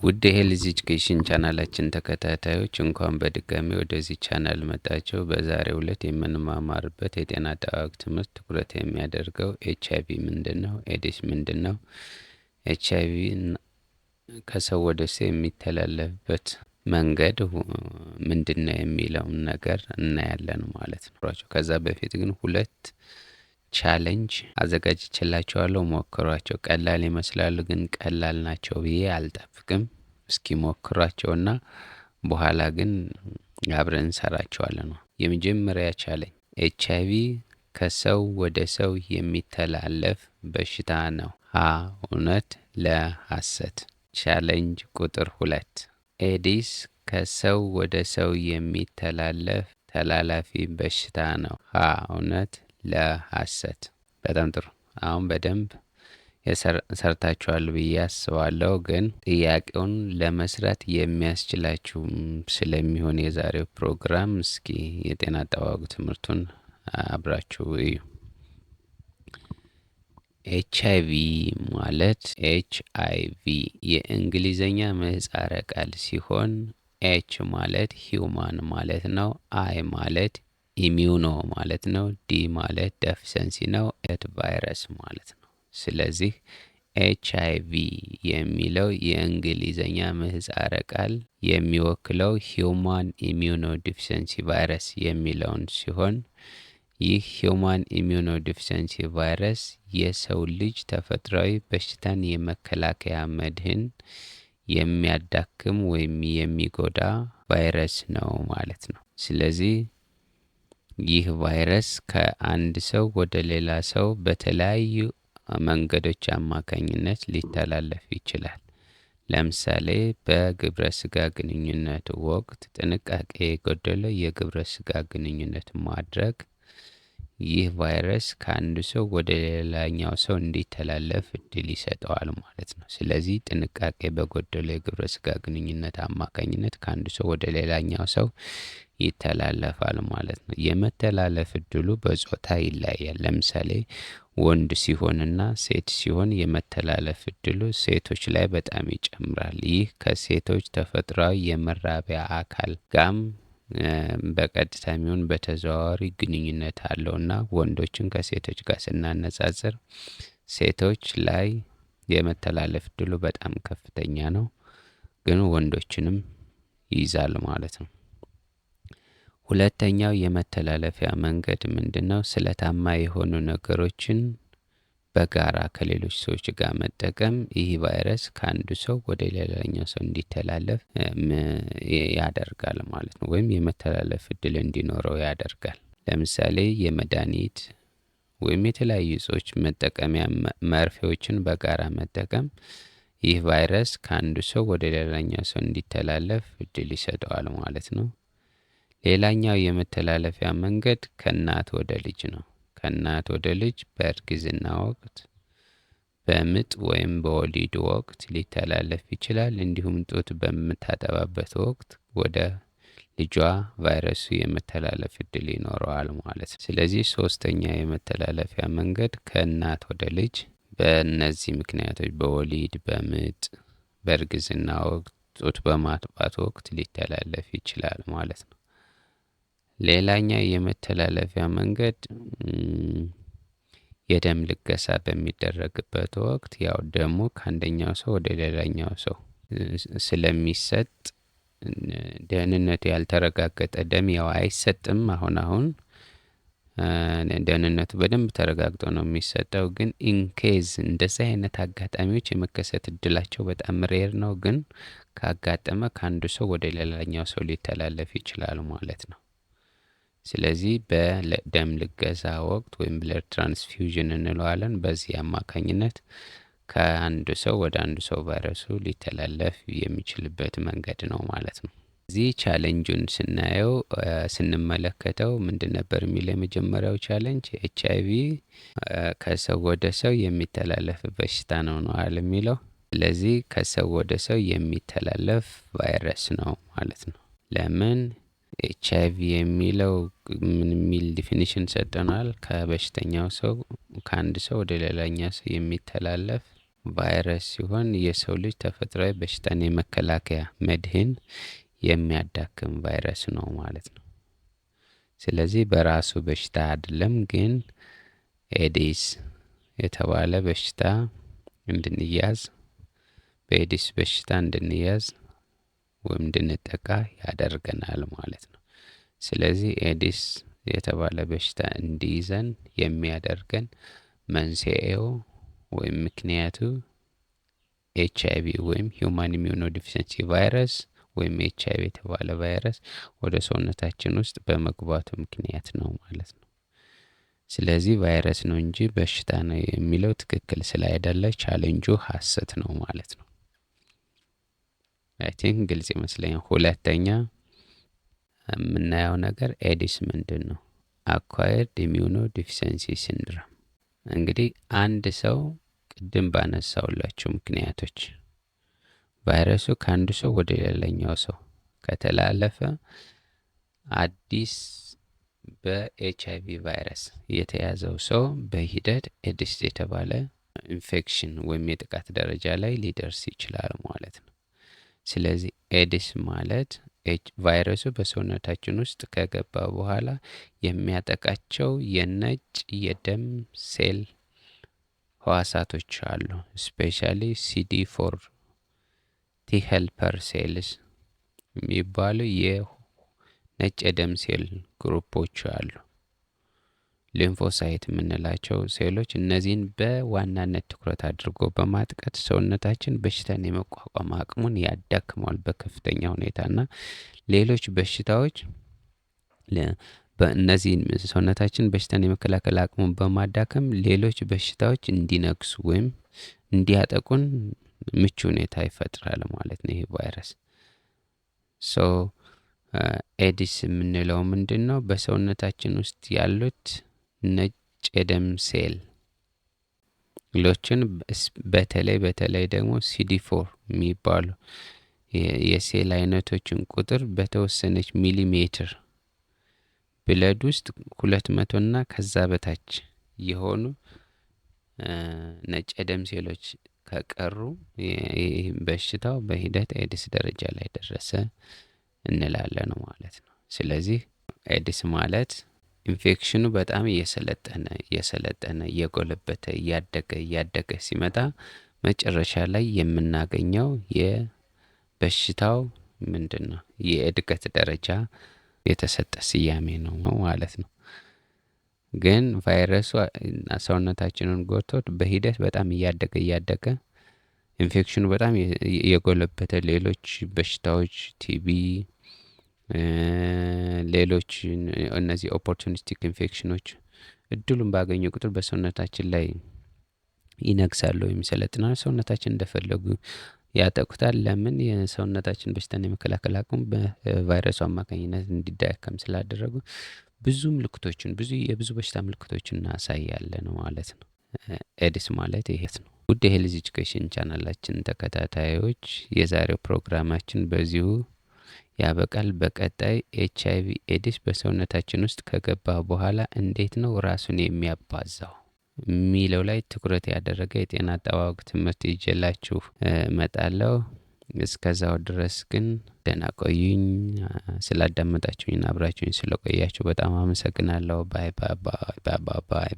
ውድ የ health education ቻናላችን ተከታታዮች፣ እንኳን በድጋሚ ወደዚህ ቻናል መጣችሁ። በዛሬው ዕለት የምንማማርበት የጤና አጠባበቅ ትምህርት ትኩረት የሚያደርገው ኤች አይቪ ምንድን ነው፣ ኤድስ ምንድን ነው፣ ኤች አይቪ ከሰው ወደ ሰው የሚተላለፍበት መንገድ ምንድን ነው የሚለውን ነገር እናያለን ማለት ነው። ከዛ በፊት ግን ሁለት challenge አዘጋጅቼላችኋለሁ። ሞክሯቸው። ቀላል ይመስላሉ፣ ግን ቀላል ናቸው ብዬ አልጠብቅም። እስኪ ሞክሯቸውና በኋላ ግን አብረን እንሰራቸዋለን ነው። የመጀመሪያ challenge ኤች አይቪ ከሰው ወደ ሰው የሚተላለፍ በሽታ ነው። ሀ እውነት፣ ለ ሐሰት። Challenge ቁጥር 2፣ ኤድስ ከሰው ወደ ሰው የሚተላለፍ ተላላፊ በሽታ ነው። ሀ እውነት፣ ለ ሐሰት። በጣም ጥሩ። አሁን በደንብ ሰርታችኋል ብዬ አስባለሁ። ግን ጥያቄውን ለመስራት የሚያስችላችሁ ስለሚሆን የዛሬው ፕሮግራም እስኪ የጤና አጠባበቅ ትምህርቱን አብራችሁ እዩ። ኤች አይቪ ማለት፣ HIV የእንግሊዘኛ ምህጻረ ቃል ሲሆን H ማለት human ማለት ነው። I ማለት immuno ማለት ነው። D ማለት deficiency ነው። ኤት ቫይረስ ማለት ነው። ስለዚህ ኤች አይቪ የሚለው የእንግሊዘኛ ምህጻረ ቃል የሚወክለው human immunodeficiency virus የሚለውን ሲሆን ይህ human immunodeficiency virus የሰው ልጅ ተፈጥሯዊ በሽታን የመከላከያ መድህን የሚያዳክም ወይም የሚጎዳ ቫይረስ ነው ማለት ነው። ስለዚህ ይህ ቫይረስ ከአንድ ሰው ወደ ሌላ ሰው በተለያዩ መንገዶች አማካኝነት ሊተላለፍ ይችላል። ለምሳሌ በግብረ ስጋ ግንኙነት ወቅት ጥንቃቄ የጎደለው የግብረ ስጋ ግንኙነት ማድረግ ይህ ቫይረስ ከአንዱ ሰው ወደ ሌላኛው ሰው እንዲተላለፍ እድል ይሰጠዋል ማለት ነው። ስለዚህ ጥንቃቄ በጎደለው የግብረ ስጋ ግንኙነት አማካኝነት ከአንዱ ሰው ወደ ሌላኛው ሰው ይተላለፋል ማለት ነው። የመተላለፍ እድሉ በጾታ ይለያያል። ለምሳሌ ወንድ ሲሆንና ሴት ሲሆን የመተላለፍ እድሉ ሴቶች ላይ በጣም ይጨምራል። ይህ ከሴቶች ተፈጥሯዊ የመራቢያ አካል ጋም በቀጥታ የሚሆን በተዘዋዋሪ ግንኙነት አለውና ወንዶችን ከሴቶች ጋር ስናነጻጽር ሴቶች ላይ የመተላለፍ እድሉ በጣም ከፍተኛ ነው፣ ግን ወንዶችንም ይይዛል ማለት ነው። ሁለተኛው የመተላለፊያ መንገድ ምንድነው? ስለታማ የሆኑ ነገሮችን በጋራ ከሌሎች ሰዎች ጋር መጠቀም ይህ ቫይረስ ከአንዱ ሰው ወደ ሌላኛው ሰው እንዲተላለፍ ያደርጋል ማለት ነው። ወይም የመተላለፍ እድል እንዲኖረው ያደርጋል። ለምሳሌ የመድኃኒት ወይም የተለያዩ እጾች መጠቀሚያ መርፌዎችን በጋራ መጠቀም ይህ ቫይረስ ከአንዱ ሰው ወደ ሌላኛው ሰው እንዲተላለፍ እድል ይሰጠዋል ማለት ነው። ሌላኛው የመተላለፊያ መንገድ ከእናት ወደ ልጅ ነው። ከእናት ወደ ልጅ በእርግዝና ወቅት፣ በምጥ ወይም በወሊድ ወቅት ሊተላለፍ ይችላል። እንዲሁም ጡት በምታጠባበት ወቅት ወደ ልጇ ቫይረሱ የመተላለፍ እድል ይኖረዋል ማለት ነው። ስለዚህ ሶስተኛ የመተላለፊያ መንገድ ከእናት ወደ ልጅ በእነዚህ ምክንያቶች በወሊድ፣ በምጥ፣ በእርግዝና ወቅት፣ ጡት በማጥባት ወቅት ሊተላለፍ ይችላል ማለት ነው። ሌላኛው የመተላለፊያ መንገድ የደም ልገሳ በሚደረግበት ወቅት ያው ደሙ ከአንደኛው ሰው ወደ ሌላኛው ሰው ስለሚሰጥ ደህንነቱ ያልተረጋገጠ ደም ያው አይሰጥም። አሁን አሁን ደህንነቱ በደንብ ተረጋግጦ ነው የሚሰጠው። ግን in case እንደዚህ አይነት አጋጣሚዎች የመከሰት እድላቸው በጣም rare ነው። ግን ካጋጠመ ከአንዱ ሰው ወደ ሌላኛው ሰው ሊተላለፍ ይችላል ማለት ነው። ስለዚህ በደም ልገሳ ወቅት ወይም blood transfusion እንለዋለን። በዚህ አማካኝነት ከአንድ ሰው ወደ አንዱ ሰው ቫይረሱ ሊተላለፍ የሚችልበት መንገድ ነው ማለት ነው። እዚህ challenge ኡን ስናየው፣ ስንመለከተው ምንድን ነበር የሚለው? የመጀመሪያው challenge ኤች አይቪ ከሰው ወደ ሰው የሚተላለፍ በሽታ ነው ነው አለ የሚለው። ስለዚህ ከሰው ወደ ሰው የሚተላለፍ ቫይረስ ነው ማለት ነው። ለምን? ኤች አይቪ የሚለው ምን የሚል definition ሰጥተናል? ከበሽተኛው ሰው፣ ከአንድ ሰው ወደ ሌላኛው ሰው የሚተላለፍ ቫይረስ ሲሆን የሰው ልጅ ተፈጥሯዊ በሽታን የመከላከያ መድህን የሚያዳክም ቫይረስ ነው ማለት ነው። ስለዚህ በራሱ በሽታ አይደለም፣ ግን ኤድስ የተባለ በሽታ እንድንያዝ፣ በኤድስ በሽታ እንድንያዝ ወይም እንድንጠቃ ያደርገናል ማለት ነው። ስለዚህ ኤድስ የተባለ በሽታ እንዲይዘን የሚያደርገን መንስኤው ወይም ምክንያቱ HIV ወይም human immunodeficiency virus ወይም HIV የተባለ ቫይረስ ወደ ሰውነታችን ውስጥ በመግባቱ ምክንያት ነው ማለት ነው። ስለዚህ ቫይረስ ነው እንጂ በሽታ ነው የሚለው ትክክል ስላይደለ ቻሌንጁ ሀሰት ነው ማለት ነው። I think ግልጽ ይመስለኛል። ሁለተኛ የምናየው ነገር ኤድስ ምንድን ነው? Acquired immunodeficiency syndrome። እንግዲህ አንድ ሰው ቅድም ባነሳውላችሁ ምክንያቶች ቫይረሱ ከአንዱ ሰው ወደ ሌላኛው ሰው ከተላለፈ አዲስ በኤች አይቪ ቫይረስ የተያዘው ሰው በሂደት ኤድስ የተባለ ኢንፌክሽን ወይም የጥቃት ደረጃ ላይ ሊደርስ ይችላል ማለት ነው። ስለዚህ ኤድስ ማለት ቫይረሱ በሰውነታችን ውስጥ ከገባ በኋላ የሚያጠቃቸው የነጭ የደም ሴል ህዋሳቶች አሉ። Specially CD4 T helper cells የሚባሉ የነጭ የደም ሴል group ኦች አሉ። Lymphocyte የምንላቸው ሴሎች እነዚህን በዋናነት ትኩረት አድርጎ በማጥቃት ሰውነታችን በሽታን የመቋቋም አቅሙን ያዳክመዋል በከፍተኛ ሁኔታ። እና ሌሎች በሽታዎች በእነዚህ ሰውነታችን በሽታን የመከላከል አቅሙን በማዳከም ሌሎች በሽታዎች እንዲነግሱ ወይም እንዲያጠቁን ምቹ ሁኔታ ይፈጥራል ማለት ነው ይሄ ቫይረስ። So ኤድስ የምንለው ምንድን ነው? በሰውነታችን ውስጥ ያሉት ነጭ የደም ሴሎችን በተለይ ደግሞ CD4 የሚባሉ የሴል አይነቶችን ቁጥር በተወሰነች ሚሊሜትር blood ውስጥ 200ና ከዛ በታች የሆኑ ነጭ የደም ሴሎች ከቀሩ በሽታው በሂደት ኤድስ ደረጃ ላይ ደረሰ እንላለን ማለት ነው። ስለዚህ ኤድስ ማለት ኢንፌክሽኑ በጣም እየሰለጠነ እየሰለጠነ፣ እየጎለበተ፣ እያደገ እያደገ ሲመጣ መጨረሻ ላይ የምናገኘው የበሽታው ምንድን ነው የእድገት ደረጃ የተሰጠ ስያሜ ነው ማለት ነው። ግን ቫይረሱ ሰውነታችንን ጎድቶት በሂደት በጣም እያደገ እያደገ፣ ኢንፌክሽኑ በጣም የጎለበተ፣ ሌሎች በሽታዎች ቲቢ፣ ሌሎች እነዚህ opportunistic infection ኖች እድሉን ባገኙ ቁጥር በሰውነታችን ላይ ይነግሳሉ ወይም ይሰለጥናሉ። ሰውነታችን እንደፈለጉ ያጠቁታል። ለምን? የሰውነታችን በሽታን የመከላከል አቅሙ በቫይረሱ አማካኝነት እንዲዳከም ስላደረጉ ብዙ ምልክቶችን፣ ብዙ የብዙ በሽታ ምልክቶችን እናሳያለን ማለት ነው። ኤድስ ማለት ይሄ ነው። ውድ የ health education ቻናላችን ተከታታዮች፣ የዛሬው ፕሮግራማችን በዚሁ ያበቃል። በቀጣይ HIV ኤድስ በሰውነታችን ውስጥ ከገባ በኋላ እንዴት ነው ራሱን የሚያባዛው የሚለው ላይ ትኩረት ያደረገ የጤና አጠባበቅ ትምህርት ይዤላችሁ እመጣለሁ። እስከዛው ድረስ ግን ደህና ቆዩኝ። ስላዳመጣችሁኝና አብራችሁኝ ስለቆያችሁ በጣም አመሰግናለሁ። Bye bye bye bye bye።